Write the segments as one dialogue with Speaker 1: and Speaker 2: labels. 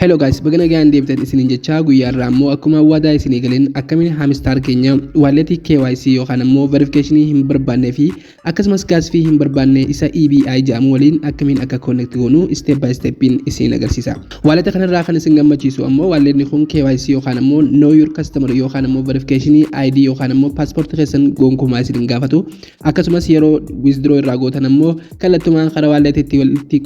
Speaker 1: Hello guys, baga nagaan deebitan isiniin jechaa, guyyaa irraa immoo akkuma waadaa isinii galeen akkamiin Hamster keenya walletii KYC yookaan immoo verification hin barbaannee fi akkasumas gas fee hin barbaanne isa EBI jedhamu waliin akkamiin akka connect goonu step by stepiin isin agarsiisa. Walleta kanarraa kan isin gammachiisu ammoo walletni kun KYC yookaan immoo know your customer yookaan immoo verification ID yookaan immoo paaspoortii keessan gonkumaa isin hin gaafatu. Akkasumas yeroo withdraw irraa gootan ammoo kallattumaan karaa walletitti walitti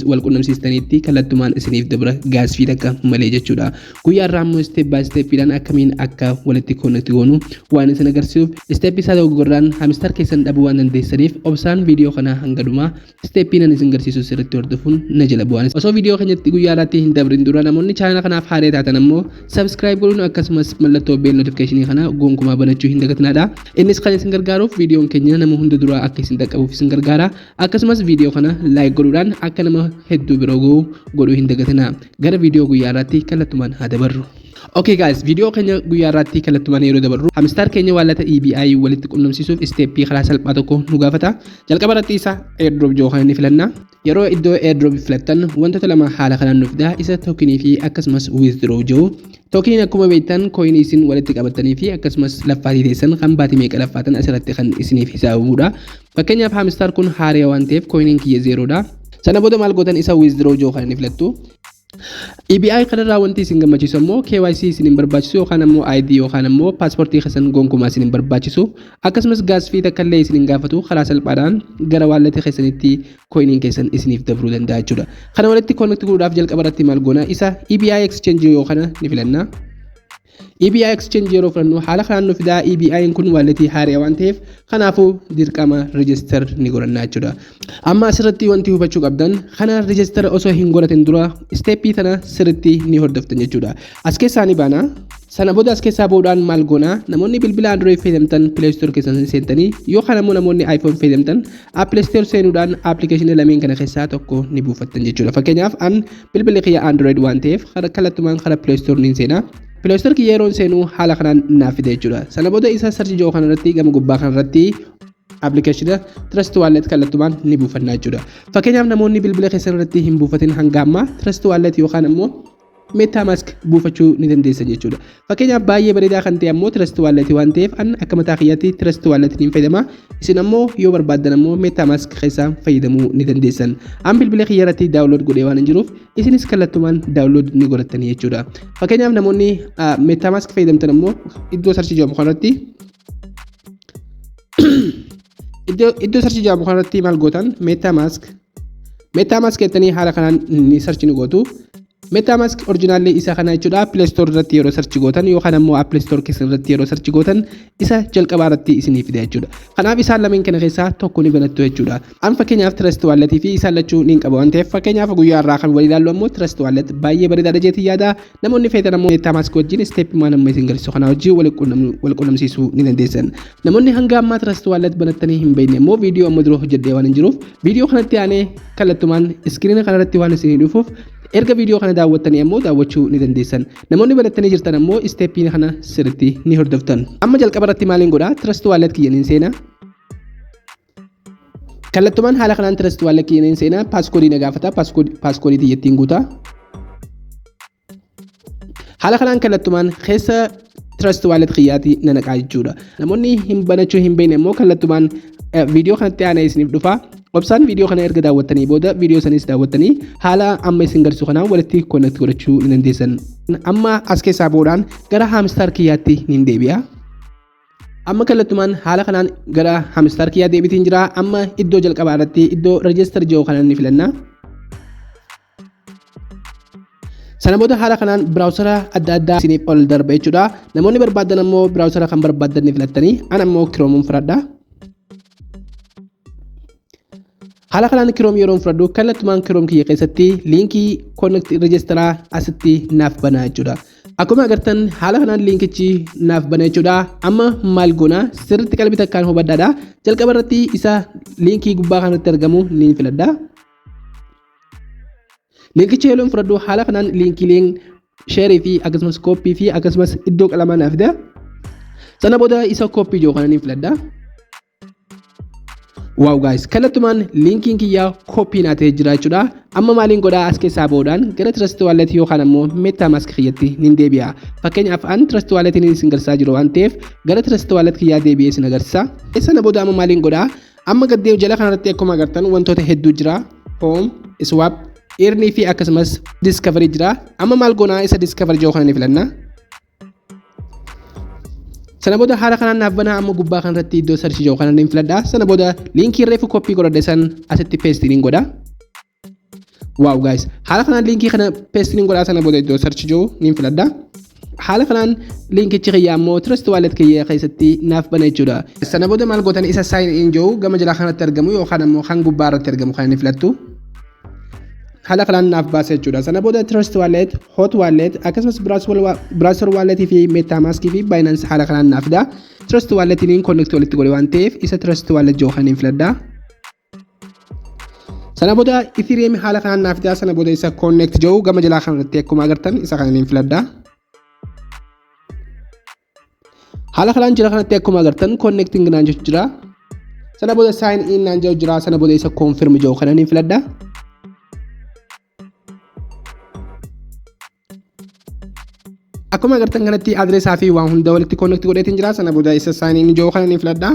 Speaker 1: wal qunnamsiistaniitti kallattumaan isiniif dabra, gas fee takka malee jechuudha. Guyyaa irraa ammoo step by stepiidhaan akkamiin akka walitti connect goonu waan isin agarsiisuuf, step isaa dogoggorraan Hamster keessan dhabuu waan dandeessaniif, obsaan viidiyoo kana hanga dhumaa steppii nan isin agarsiisu sirriitti hordofuun na jala bu'aan. Osoo viidiyoo keenyatti guyyaa irraatti hin dabrin dura, namoonni chaanala kanaaf haaraa taatan ammoo subscribe godhuun akkasumas mallattoo bell notificationii kana gonkumaa banachuu hin dagatinaadha. Innis kan isin gargaaruuf viidiyoon keenya nama hunda dura akka isin dhaqqabuuf isin gargaara. Akkasumas viidiyoo kana like godhuudhaan akka nama hedduu biroo ga'u godhuu hin dagatinaa. Gara viidiyoo guyyaa irraatti kallattumaan haa dabarru. Okay guys, viidiyoo keenya guyyaa irraatti kallattumaan yeroo dabarru, Hamster keenya walleta EBI walitti qunnamsiisuuf steppii karaa salphaa tokko nu gaafata. Jalqaba irratti isa airdrop jiru kan inni filanna. Yeroo iddoo airdrop filattan wantoota lama haala kanaan nu fida: isa tokenii fi akkasumas withdraw jiru. Tokeniin akkuma beektan coinii isin walitti qabattanii fi akkasumas laffaatii teessan kan baatii meeqa laffaatan asirratti kan isiniif hisaabamudha. Fakkeenyaaf, Hamster kun haaraa waan ta'eef coiniin kiyya zerodha. Sana booda maal gootan? Isa withdraw jiru kan inni filattu. EBI kanarraa wanti isin gammachiisu ammoo KYC isin hin barbaachisu yookaan ammoo ID yookaan ammoo paaspoortii keessan gonkumaa isin hin barbaachisu, akkasumas gas fee takka illee isin hin gaafatu. Karaa salphaadhaan gara walletii keessanitti coiniin keessan isiniif dabruu danda'a jechuudha. Kana walitti connect godhuudhaaf jalqaba irratti maal goona? Isa EBI exchange yookaan ni filanna. EBI exchange yeroo filannu haala kanaan nu fidaa. EBI kun walletii haaraa waan ta'eef, kanaafuu dirqama register ni godhanna jechuudha. Amma asirratti wanti hubachuu qabdan, kana register osoo hin godhatin dura steppii tana sirriitti ni hordoftan jechuudha. As keessaa ni baana. Sana booda as keessaa bahuudhaan maal goona? Namoonni bilbila Android fayyadamtan Play Store keessan seentanii, yookaan ammoo namoonni iPhone fayyadamtan App Store seenuudhaan appilikeeshinii lameen kana keessaa tokko ni buufattan jechuudha. Fakkeenyaaf, an bilbilli kiyya Android waan ta'eef kallattumaan karaa Play Store ni seena. Play Store kiyya yeroon seenuu haala kanaan naaf fide jechuudha. Sana booda isa search jiru kanarratti, gama gubbaa kanarratti, appilikeeshina Trust Wallet kallattumaan ni buufannaa jechuudha. Fakkeenyaaf, namoonni bilbila keessan irratti hin buufatin hanga ammaa Trust Wallet yookaan ammoo MetaMask buufachuu ni dandeessan jechuudha. Fakkeenyaaf, baay'ee bareedaa kan ta'e ammoo Trust Wallet waan ta'eef, an akka mataa kiyyaatti Trust Wallet ni fayyadama. Isin ammoo yoo barbaaddan ammoo MetaMask keessaa fayyadamuu ni dandeessan. An bilbila kiyya irratti download godhee waan hin jiruuf, isinis kallattumaan download ni godhattanii jechuudha. Fakkeenyaaf, namoonni MetaMask fayyadamtan ammoo iddoo search jedhamu kanarratti, iddoo search jedhamu kanarratti maal gootan? MetaMask jettanii haala kanaan ni search ni gootu. MetaMask originalli isa kana jechuudha. Play Store irratti yeroo search gootan yookaan ammoo App Store keessan irratti yeroo search gootan isa jalqabaa irratti isinii fida jechuudha. Kanaaf isaan lameen kana keessaa tokko ni banattu jechuudha. An fakkeenyaaf Trust Wallet fi isaan lachuu ni qaba waan ta'eef, fakkeenyaaf guyyaa irraa kan walii ilaallu ammoo Trust Wallet baay'ee bareedaadha jeetii yaada. Namoonni feetan ammoo MetaMask wajjin step maan amma isin garsiisu kana wajjin wal qunnamsiisuu ni dandeessan. Namoonni hanga ammaa Trust Wallet banattanii hin beekne ammoo viidiyoo amma dura hojjedhee waan hin jiruuf, viidiyoo kanatti aanee kallattumaan screena kanarratti waan isinii dhufuuf, erga viidiyoo kana daawwattanii ammoo daawwachuu ni dandeessan. Namoonni banattanii jirtan ammoo steppii kana sirriitti ni hordoftan. Amma jalqaba irratti maaliin godhaa? Trust Wallet kiyyaniin seenaa. Kallattumaan haala kanaan Trust Wallet kiyyaniin seenaa. Passcodeii na gaafata, passcodeii tiyyattiin guutaa. Haala kanaan kallattumaan keessa Trust Wallet kiyyaatti na naqaa jechuudha. Namoonni hin banachuu hin beekne immoo kallattumaan viidiyoo kanatti aanee isiniif dhufa. Obsaan viidiyoo kana erga daawwattanii booda viidiyoo sanis daawwattanii haala amma isin garsiisu kanaan walitti connect godhachuu ni dandeessan. Amma as keessaa boodaan gara Hamster kiyyaatti ni deebi'a. Amma kallattumaan haala kanaan gara Hamster kiyyaa deebitiin jira. Amma iddoo jalqabaa irratti iddoo register jiru kana ni filanna. Sana booda haala kanaan browsera adda addaa isiniif ol darba jechuudha. Namoonni barbaadan ammoo browsera kan barbaadan ni filattanii, an ammoo Chromeuun filadha. Haala kanaan Chrome yeroo fudhadhu, kallattumaan Chrome kiyya keessatti linkii connect registeraa asitti naaf bana jechuudha. Akkuma agartan haala kanaan linkichi naaf bana jechuudha. Amma maal goona? Sirriitti qalbii takkaan hubadhaadha. Jalqaba irratti isa linkii gubbaa kanatti argamu ni filadha. Linkicha yeroo fudhadhu haala kanaan linkiileen shareii fi akkasumas copy fi akkasumas iddoo qalamaa naaf fida. Sana booda isa copy jiru kana ni filadha. Wow guys, kallattumaan linkiin kiyyaa copy naa ta'ee jira jechuudha. Amma maaliin godhaa? As keessaa ba'uudhaan gara Trust Wallet yookaan ammoo MetaMask kiyyatti nin deebi'a. Fakkeenyaaf, an Trust Wallet isin garsiisaa jiru waan ta'eef, gara Trust Wallet kiyyaa deebi'ee isin agarsiisa. Sana booda amma maaliin godhaa? Amma gaddee jala kanarratti akkuma agartan wantoota hedduu jira. Home, Swap, Earn fi akkasumas Discovery jira. Amma maal goonaa? Isa Discovery jiru kana ni filanna. Sana booda haala kanaan naaf banaa. Amma gubbaa kanarratti iddoo search jiru kana ni filadha. Sana booda linkii reefu copy godhadhe san asitti paste ni godha. Wow guys, haala kanaan linkii kana paste ni godha. Sana booda iddoo search jiru ni filadha. Haala kanaan linkichi kiyya ammoo Trust Wallet kiyya keessatti naaf bana jechuudha. Sana booda maal gootan? Isa sign in jiru gama jalaa kanatti argamu yookaan ammoo kan gubbaa irratti argamu kan inni filattu. Haala kanaan naaf baasa jechuudha. Sana booda Trust Wallet, Hot Wallet, akkasumas Browser Wallet fi MetaMask fi Binance haala kanaan naaf fida. Trust Walletiin connect walitti godhe waan ta'eef, isa Trust Wallet jiru kan hin filadha. Sana booda Ethereum haala kanaan naaf fida. Sana booda isa connect jiru gama jalaa kanarratti akkuma agartan isa kana hin filadha. Haala kanaan jira kanatti akkuma agartan connecting naan jechu jira. Sana booda sign in naan jedhu jira. Sana booda isa confirm jiru kana ni filadha. Akkuma agartan kanatti adreesaa fi waan hunda walitti connect godheetiin jira. Sana booda isa sign in jiru kana ni filadha.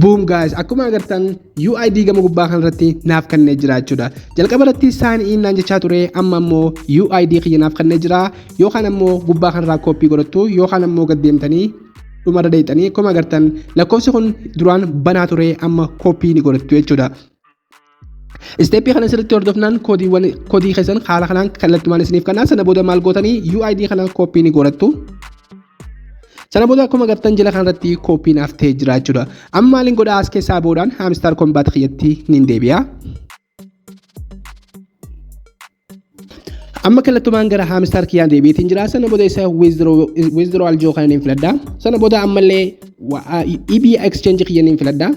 Speaker 1: Boom guys, akkuma agartan UID gama gubbaa kanarratti naaf kennee jira jechuudha. Jalqaba irratti sign in naan jechaa ture, amma ammoo UID kiyya naaf kennee jira. Yookaan ammoo gubbaa kanarraa copy godhattu, yookaan ammoo gad deemtanii dhumarra deeyxanii akkuma agartan lakkoofsi kun duraan banaa ture, amma copy ni godhattu jechuudha. Step kana sirriitti hordofnaan koodiiwwan koodii keessan haala kanaan kallattumaan isiniif kennaa. Sana booda maal gootanii? UID kana copy ni godhattu. Sana booda akkuma agartan jala kanarratti copy naaf ta'ee jira jechuudha. Amma maaliin godhaa? As keessaa boodaan Hamster Kombat kiyyatti niin deebi'a. Amma kallattumaan gara Hamster kiyyaan deebiitiin jira. Sana booda isa withdrawal jiru kana niin filadha. Sana booda ammallee EB exchange kiyya niin filadha.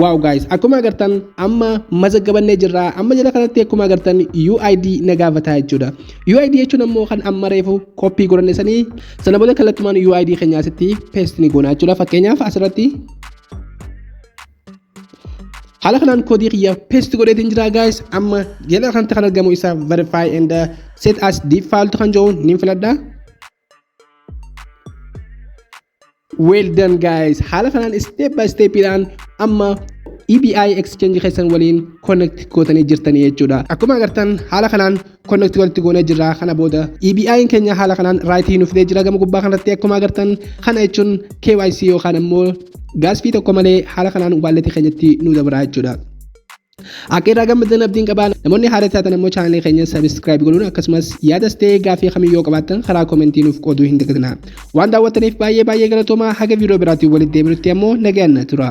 Speaker 1: Wow guys, akkuma agartan amma mazaggabannee jirra. Amma jala kanatti akkuma agartan UID na gaafataa jechuudha. UID jechuun ammoo kan amma reefu copy godhanne sanii. Sana booda kallattumaan UID keenya asitti paste ni goona jechuudha. Fakkeenyaaf, asirratti haala kanaan koodii kiyya paste godheetiin jira guys. Amma jala kanatti kan argamu isa verify and set as default kan jedhu ni filadha. Well done guys, haala kanaan step by stepidhaan amma EBI exchange keessan waliin connect gootanii jirtanii jechuudha. Akkuma agartan haala kanaan connect walitti goonee jirra. Kana booda EBI keenya haala kanaan right nuuf fidee jira gama gubbaa kanatti akkuma agartan. Kana jechuun KYC yookaan ammoo gas fee tokko malee haala kanaan wallet keenyatti nu dabara jechuudha. Akka irraa gammadan abdiin qabaa. Namoonni haala taatan ammoo channelii keenya subscribe godhuun, akkasumas yaadas ta'ee gaafii kamiyyoo qabaattan karaa commentii nuuf qooduu hin dagatinaa. Waan daawwattaniif baay'ee baay'ee galatoomaa. Haga viidiyoo biraatiin walitti deebinutti ammoo nagaan tura.